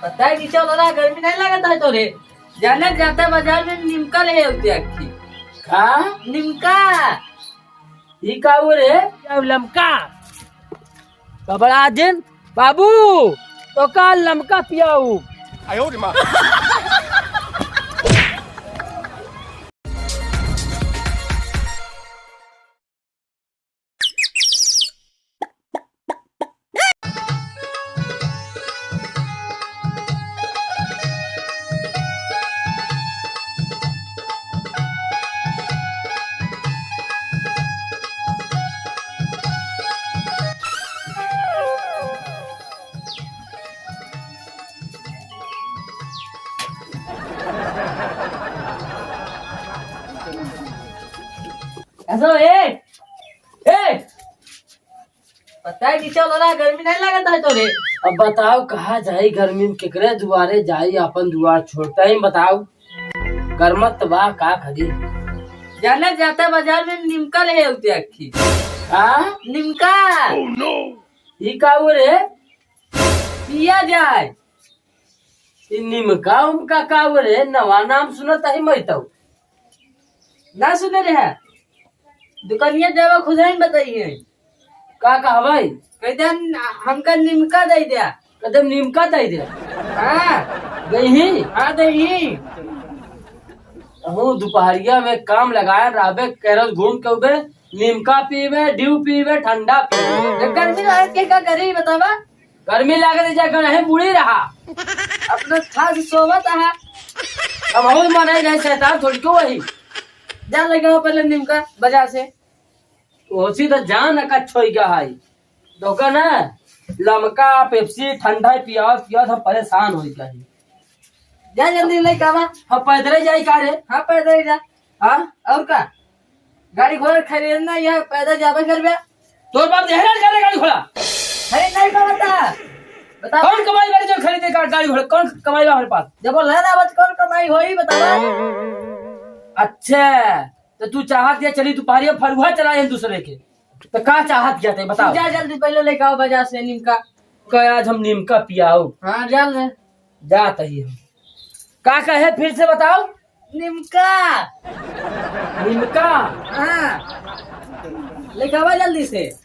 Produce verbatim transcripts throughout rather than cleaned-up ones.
पता है कि चल रहा, गर्मी नहीं लगता है तोरे? जाने जाता बाजार में निमका ले होते अक्खी। का? निमका। ई का हुआ रे? क्या लमका? कबड़ा दिन बाबू, तो का लमका पियाऊ? ऐसा ए, ए, पता है कि चल रहा, गर्मी नहीं लगता है तोरे? अब बताओ, कहाँ जाई गर्मी में, केकरे दुआरे जाई, अपन दुआर छोड़ता ही, बताओ। गरमत बा, का करी? जाने जाता बाजार में निमका ले होते अक्खी। हाँ? निमका। ई का हुआ रे? पिया जाए। ई निमका उमका का हुआ रे? नवा नाम सुनत ही मैं तो। ना सुने रहे। दुकानिया जावा खुद ही बताइए। का कहबै? कह दे, "हमका निमका दे दे।" कह दे, "निमका दे दे।" हाँ। दही? हाँ, दही। अहू दुपहरिया में काम लगाए रहबे, केरल घूम के उबे, निमका पीबे, ड्यू पीबे, ठंडा पीबे। जब गर्मी लागे के का करी बतावा? गर्मी लागे तो जा गणहे बुड़ी रहा। अपना था से सोवत रहा। अब हम मनाई नहीं शैतान थोड़ी को वही। जा लेके आओ पहले निमका बाजार से। ओसी तो जान का छोई गया है। दोका ना, लमका, पेप्सी, ठंडा पियावत पियावत हम परेशान हो गया है। जा जल्दी लेके आवा। हम पैदल ही जाई का रे? हाँ, पैदल ही जा। हाँ? और का? गाड़ी घोड़ा खरीदना, यहाँ पैदल जाबे करबे। तोर बाप देहरान करे गाड़ी घोड़ा? अरे नहीं बाबा, बता। बताओ। कौन कमाई बाड़ी जो खरीदे का गाड़ी घोड़ा? कौन कमाई बा हमारे पास? जब बोला ना, बस कौन कमाई होई, बताओ। अच्छा, तो तू चाहत क्या चली, तू पहाड़िया फरुहा चला एक दूसरे के? तो का चाहत क्या थे, बताओ। जा जल्दी पहले लेके आओ बाजार से निमका। का आज हम निमका पियाओ? हाँ, जा ले। जात ही हम। का कहे फिर से बताओ? निमका। निमका? हाँ। लेके आवा जल्दी से।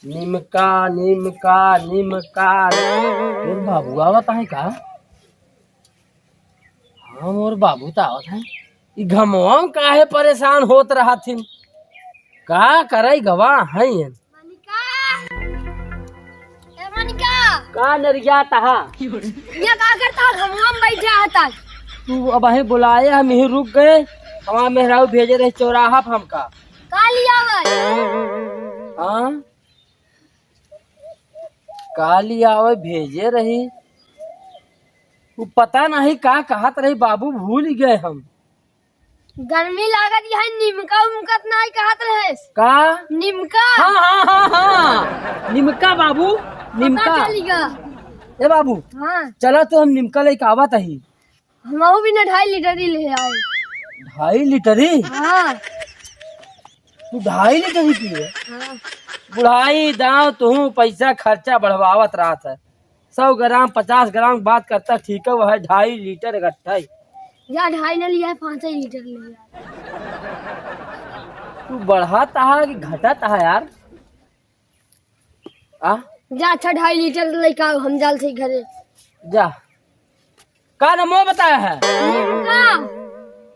निमका, निमका, निमका। मोर बाबू आवत है का? हाँ, मोर बाबू तो आवत है। ई घमवा में काहे परेशान होत रहथिन? का करे गवा है? मनिका! ए मनिका! का नरिया तहा? ये का करता है? घमवा में बैठा है तक। तू अब अहीं बुलाए, हम यहीं रुक गए। हमार मेहरारू भेजे रहे चौराहा पे हमका। का लियावै? हाँ? का लियावै भेजे रही? वो पता नहीं का कहत रही बाबू, भूल गए हम। गर्मी लागत है, निमका उमका त नाई कहत रहेस। का? निमका। हाँ, हाँ, हाँ, हाँ। निमका बाबू, पता निमका। चली गा। ए बाबू, हाँ। चला तो हम निमका लेके आवत ही। हमहू भी ना ढाई लीटर ही ले आए। ढाई लीटर ही? हाँ। तू ढाई लीटर ही पिए? हाँ। बुढ़ाई दाव तुहू पैसा खर्चा बढ़वावत रहत है। सौ ग्राम, पचास ग्राम के बात करता, ठीक है, वह ढाई लीटर इकट्ठा ही। या ढाई न लिया, पाँच ही लीटर लिया। तू बढ़त हा कि घटत हा यार? आ? जा अच्छा ढाई लीटर लेके आओ, हम जाल से घरे। जा। का नमो बताया है? निमका।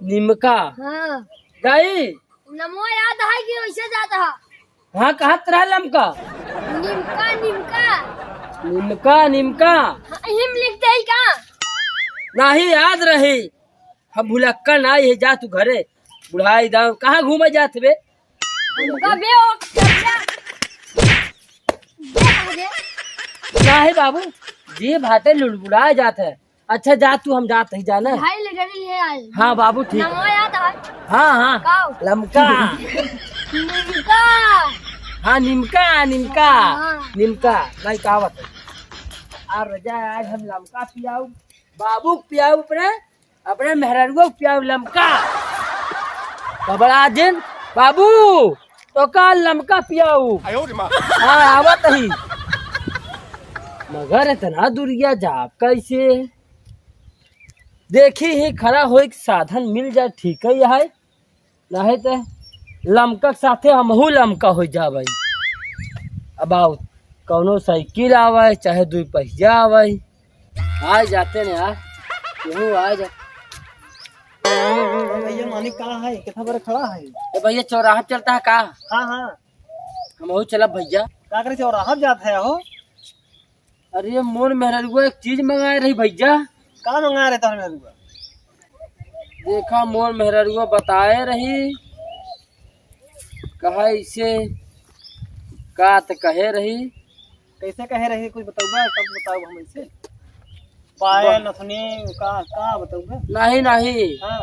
निमका। हाँ। गई? नमो याद है कि वैसे जाता है। हाँ, कहत रहे लमका। निमका, निमका। निमका, निमका। हाँ, हिम लिख दे का? नाही याद रही। हम भुलक्कड़ नाही है, जा तू घरे। बुढ़ाई दाव, कहाँ घूमे जात बे? हमका बे ओ, चचा। बे कहाँ बे? नाही बाबू, जी भाते लुड़बुड़ा जात है। अच्छा जा तू, हम जात ही जाना। भाई ले गली है आज। हाँ बाबू, ठीक। नमो याद है। हाँ, हाँ। काओ? लमका। निमका। हाँ, निमका, निमका। हाँ। निमका। नहीं, का बात है? आ रजा, आज हम लमका पियाऊ, बाबू पियाऊ अपने, अपने मेहरारुओ पियाऊ लमका। कबड़ा दिन, बाबू, तो का लमका पियाऊ। आयो रे माँ। हाँ, आवत ही। मगर इतना दुरिया जाब कैसे? देखी ही खड़ा होई के साधन मिल जाए, ठीक है, यह है। नाहीं त लमका के साथे हमहू लमका होइ जाबै। अब आओ, कौनो साइकिल आवै, चाहे दुई पहिया आवै, आ जाते ने यार, केहू आ जा। भैया, मालिक कहाँ है? कितना बड़ा खड़ा है? ए भैया, चौराहा पे चलता है का? हाँ, हाँ। हमहू चलब भैया। का करे चौराहा पे जात है हो? अरे मोर मेहररुआ एक चीज मंगाए रही भैया। का मंगाए रहे तोहर मेहररुआ? देखा मोर मेहररुआ बताए रही, कहा इसे का त कहे रही। कैसे कहे रही कुछ बतौबा तब बताओ हम इसे। पायल, नथनी, का, का बतौबा? नहीं, नहीं। हाँ।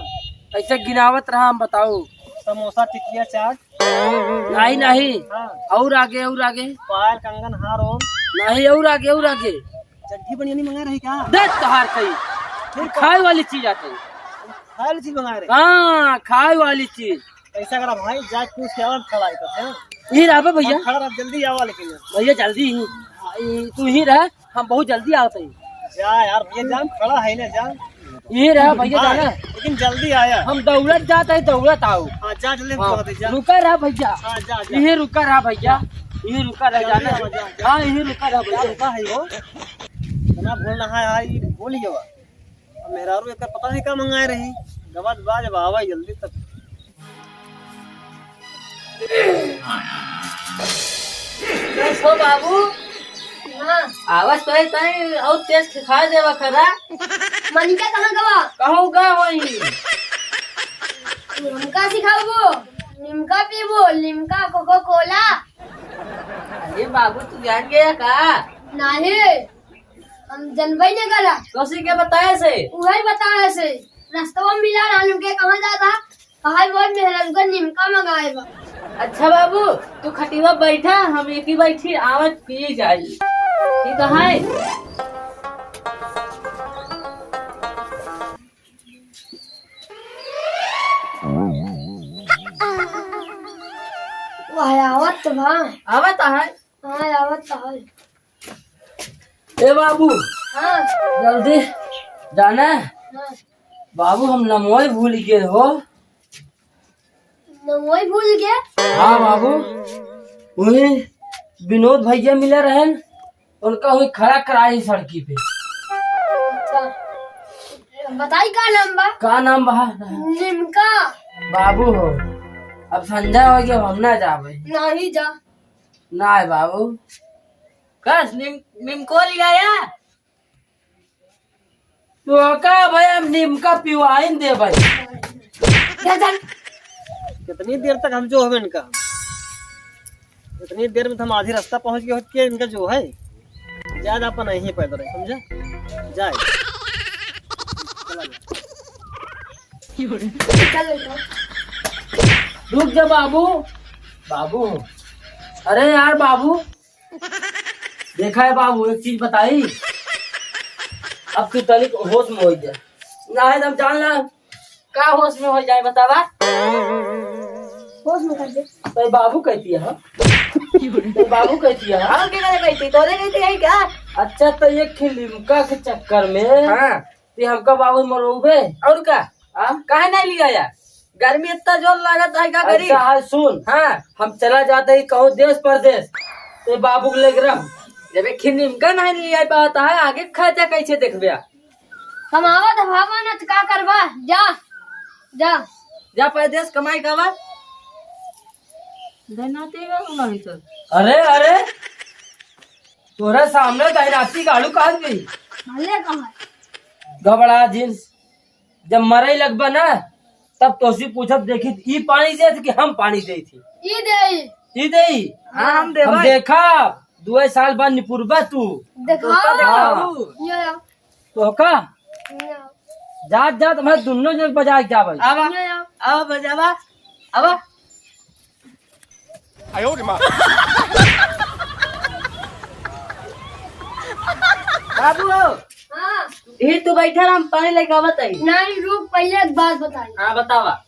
ऐसे गिनावत रहा हम बताऊ। समोसा, टिकिया, चाट। नहीं, नहीं। हाँ। और आगे, और आगे। पायल, कंगन, हार, और। नहीं, और आगे, और आगे। चड्ढी बनियानी मंगा रही का? दे तोहार कई। फिर का? खाए वाली चीज आते। खाए वाली चीज मंगा रही? हाँ, खाए वाली चीज। कैसा करा भाई, जा पूछ के आवा, खड़ा है तो, हैं? यही रहा बे भैया। हाँ, खड़ा रहा, जल्दी आवा लेकिन। भैया जल्दी ही। हाँ, ई तू ही रह, हम बहुत जल्दी आवत हई। जा यार भैया, जा, खड़ा है ना, जा। यही रहा भैया, हाँ, जाना। लेकिन जल्दी आया। हम दौड़त जात हई, दौड़त आओ। हाँ, जा जल्दी, हाँ, दौड़त जा। रुका रहा भैया। हाँ, जा, जा। यही रुका रहा भैया, यही रुका रहा, जल्दी जाना। आवा, जा, जा। हाँ, यही रुका रहा भैया। रुका है वो। इतना बोलना है, हाँ, ये बोल ही गवा। अब मेहरारू एकर पता नहीं का मंगाए रही। गवा त बा, जब आवा जल्दी तब। कैसो बाबू? हाँ। आवाज तो है, तनी और तेज सिखा देवा करा। मनिका कहाँ गवा? कहूँ गा वही। हमका सिखाबो? निमका पीबो, लिमका, कोको कोला। अरे बाबू, तू जान गया का? नहीं, हम जनबे नहीं करा। तोसी के बताए से? उहे बताए से। रस्तवा में मिला रहन के कहाँ जाता? कहा मोर मेहरारू का निमका मंगाए बा। अच्छा बाबू, तू खटिया बैठा, हम एक ही बैठी आवत पी जाई। ठीक है? वाह, आवत तो बा। आवत है? हाँ, आवत तो है। ए बाबू, हाँ। जल्दी जाना। हाँ। बाबू, हम नमोई भूल गए हो। नमोई भूल गए? हाँ बाबू, वही विनोद भैया मिले रहन, उनका वही खड़ा कराई सड़की पे। अच्छा। बताई का नाम बा? का नाम बा? निमका। बाबू हो, अब संझा हो गया, हम ना जावे। नहीं जा। ना बाबू। कस निम-, निमको लिया या? तो का भाई, हम निमका पिवाइन दे भाई। जा, जा। कितनी देर तक हम जो हमें इनका, इतनी देर में तो हम आधी रास्ता पहुंच गए होते, इनका जो है, ज्यादा अपन यहीं पैदल है, समझा? जाए। चला जा। चल बेटा। रुक जा बाबू, बाबू। अरे यार बाबू, देखा है बाबू, एक चीज बताई, अब तू तनिक होश में हो जा। नाहीं तो हम जान ला। का होश में हो जाए बतावा? होश में कर दे। तो बाबू कहती है, हाँ? तो बाबू कहती है, हाँ? हम के करे कहती? तोरे कहती है क्या? अच्छा, तो ये खिलिमका के चक्कर में हाँ। ते हमका बाबू मरोबे? और का? हाँ? काहे नहीं लिया यार? गर्मी इतना जोर लागत है, का करी? अच्छा, हाँ, सुन। हाँ। हम चला जाते ही कहूँ देश परदेश, ते बाबू के लेके रह। जब एक खिन निमका नहीं ले आ पाता है, आगे खर्चा कैसे देखबे? हम आवत हवा ना, तो का करबा? जा, जा। जा परदेश कमाई खावा। देनाते बा, नहीं तो। अरे, अरे, तोरे सामने दहनाती गाड़ू कहत भी। भले कहा। घबरा जिन। जब मरे लगबा ना, तब तोसी पूछब, देखी, ई पानी देत कि हम पानी देत ही? ई देई। ई देई? हाँ, हम हम देबै। देखा, दुए साल बाद निपुरबा तू। देखा। हाँ। यो, यो। तो का? यो। जात, जात, मैं दुन्नो जन बजा के आवे। आवा, यो, यो। आवा, बजावा, आवा। बाबू हो। हाँ। ये तू बैठा रह, हम पानी लेके आवत हई। नहीं, रुक, पहले एक बात बताई। हाँ, बतावा।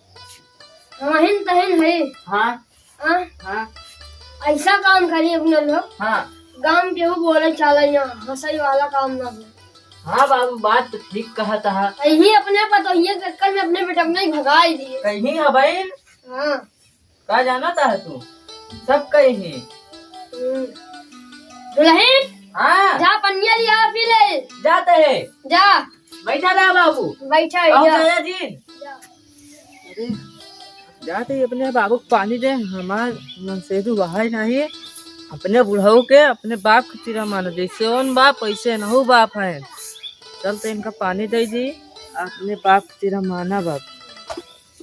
हमहिन तहिन है। हाँ। हाँ? हाँ। ऐसा काम करी अपने लोग। हाँ। गाँव केहू बोले चाला यहाँ, हँसई वाला काम ना हो। हाँ बाबू, बात तो ठीक कहत हा। यही अपने पतोहिया के चक्कर में अपने बेटा के नहीं भगाई दिए। कहीं है बहन? हाँ। का जानत हा तू? सब कहीं। हम्म। दुल्हन, हाँ। जा पनिया लिया, पी ले। जाते हैं। जा। बैठा रहा बाबू। बैठा है, कहूँ जा। जाया जिन? जा। अरे, जाते ही अपने बाबू को पानी दे, हमार मनसेधु वहाई नहीं। अपने बुढ़ऊ के अपने बाप की तरह मानो, जैसे उन बाप वैसे नहु बाप है। चल तो इनका पानी दे दी, अपने बाप की तरह माना बाप।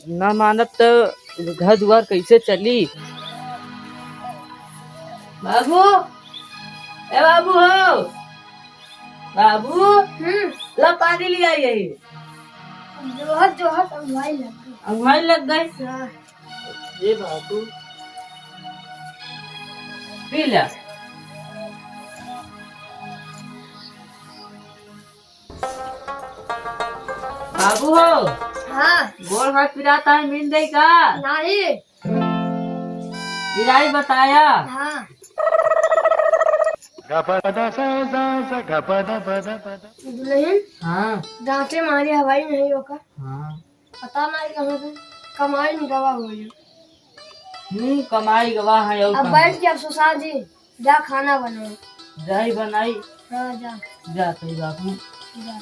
ना मानत तो घर दुआर कैसे चली? बाबू, ए बाबू हो, बाबू, हम्म। ला पानी ले आई यही। जोहत, जोहत अगुवाई लग गई। अगुवाई लग गई? हाँ। ये बाबू, पी ले। बाबू हो। हाँ। गोड़ हाथ पिरात है, मिल जाई का? नहीं। पिराई बताया। हाँ। दुल्हन। हाँ। डांटे मारे हवाई नहीं होकर। हाँ। पता नहीं कहाँ से कमाई नहीं गवा हो गई। हम्म, कमाई गवा है और अब कहाँ? बैठ के अब सुसार जी जा खाना बनाओ। जाई बनाई। हाँ, जा। जा तई बाबू। जा।